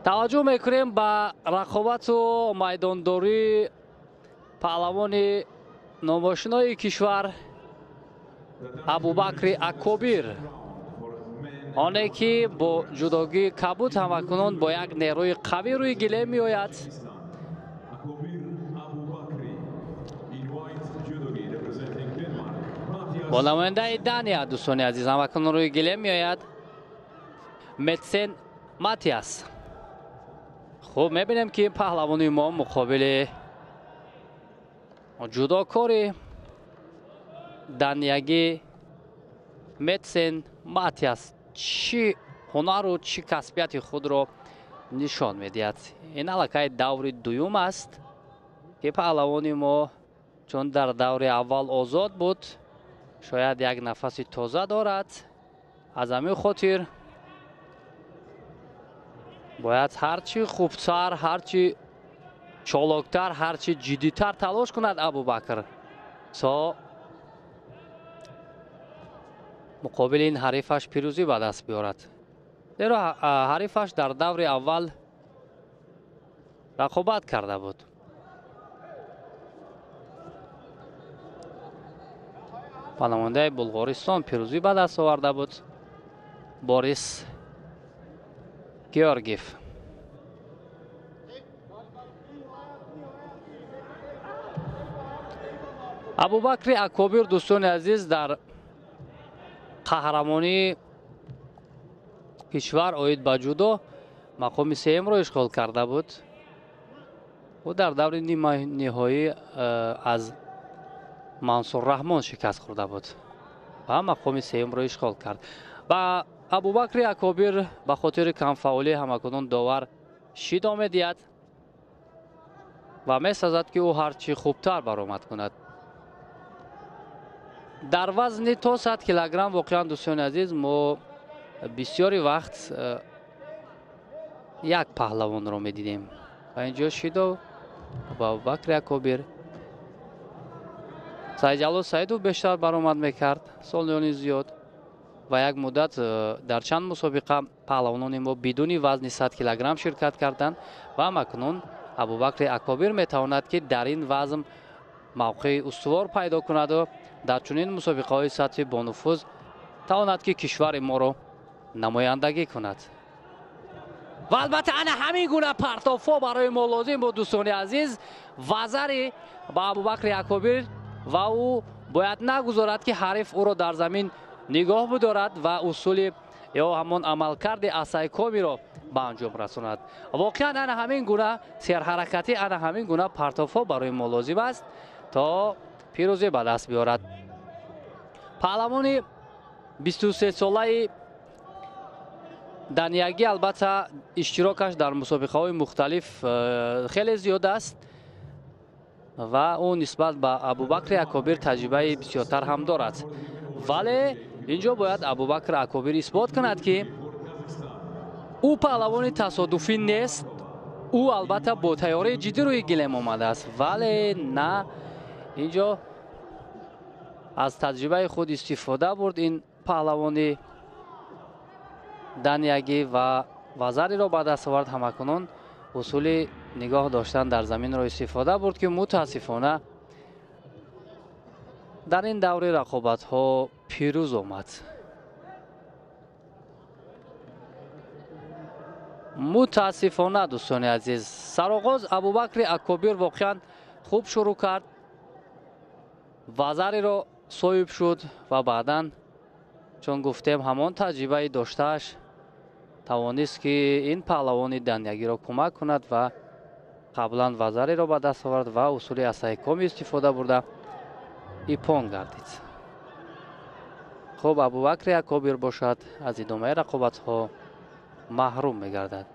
Таваҷҷӯҳ мекунем ба рақобату майдондории паҳлавони номошинои кишвар Абубакри Акобир, оне ки бо ҷудогии кабуд ҳамакунун бо як нерӯи қавӣ рӯи гилем меояд. Бо намояндаи Дания, дӯстони азиз, ҳамакунун рӯи гилем меояд Метсен Матиас. Хуб, мебинем ки паҳлавони мо муқобили ҷудокори даниягӣ Метсен Матиас чӣ ҳунару чӣ касбияти худро нишон медиҳад. Ин аллакай даври дуюм аст, ки паҳлавони мо чун дар даври аввал озод буд, шояд як нафаси тоза дорад. Аз ҳамин хотир бояд ҳарчи хубтар, ҳарчи чолоктар, ҳарчи ҷиддитар талош кунад Абубакр, то муқобили ин ҳарифаш пирӯзӣ ба даст биёрад. Зеро ҳарифаш дар даври аввал рақобат карда буд. Ба намояндаи Булғористон пирӯзӣ ба даст оварда буд Борис Георгиев. Абубакри Акобир, дӯстони азиз, дар қаҳрамонии кишвар оид ба ҷудо мақоми сеюмро ишғол карда буд. Ӯ дар даври ниманиҳоӣ аз Мансур Раҳмон шикаст хӯрда буд ва мақоми сеюмро ишғол кард. Ба Абубакри Акобир ба хотири камфаъолӣ ҳамакунун довар шидо медиҳад ва месазад, ки ӯ ҳарчи хубтар баромад кунад. Дар вазни то 100 килограмм воқеан, дӯстони азиз, мо бисёри вақт як паҳлавонро медидем ва инҷо шидо ба Абубакри Акобир. Саидҷалол Саидов бештар баромад мекард солиёни зиёд ва як муддат дар чанд мусобиқа паҳлавонони мо бидуни вазни 100 килограмм ширкат карданд ва ҳамакунун Абубакри Акобир метавонад, ки дар ин вазн мавқеи устувор пайдо кунаду дар чунин мусобиқаҳои сатҳи бонуфуз тавонад, ки кишвари моро намояндагӣ кунад. Ва албатта ана ҳамин гуна партофҳо барои мо лозим буд, дӯстони азиз. Вазари ба Абубакри Акобир ва ӯ бояд нагузорад, ки ҳариф ӯро дар замин нигоҳ бидорад ва усули ё ҳамон амалкарди асайкомиро ба анҷом расонад. Воқеан ана ҳамин гуна серҳаракатӣ, ана ҳамин гуна партофҳо барои мо лозим аст, то пирӯзӣ ба даст биёрад. Паҳлавони 23-солаи даниягӣ албатта иштирокаш дар мусобиқаҳои мухталиф хеле зиёд аст ва ӯ нисбат ба Абубакри Акобир таҷрибаи бисёртар ҳам дорад. Вале инҷо бояд Абубакр Акобир исбот кунад, ки ӯ паҳлавони тасодуфӣ нест. Ӯ албатта бо тайёрии ҷиддӣ рӯи гилем омадааст, вале на, инҷо аз таҷрибаи худ истифода бурд ин паҳлавони даниягӣ ва вазариро ба даст овард. Ҳамакунун усули нигоҳ доштан дар заминро истифода бурд, ки мутаассифона дар ин даври рақобатҳо пирӯз омад. Мутаассифона, дӯстони азиз, сароғоз Абубакри Акобир воқеан хуб шурӯъ кард, вазариро соҳиб шуд ва баъдан, чун гуфтем, ҳамон таҷрибаи доштааш тавонист, ки ин паҳлавони даниягиро кӯмак кунад ва қаблан вазариро ба даст овард ва усули асайкоми истифода бурда ипон гардид. Хуб, Абубакри Акобир бошад аз идомаи рақобатҳо маҳрум мегардад.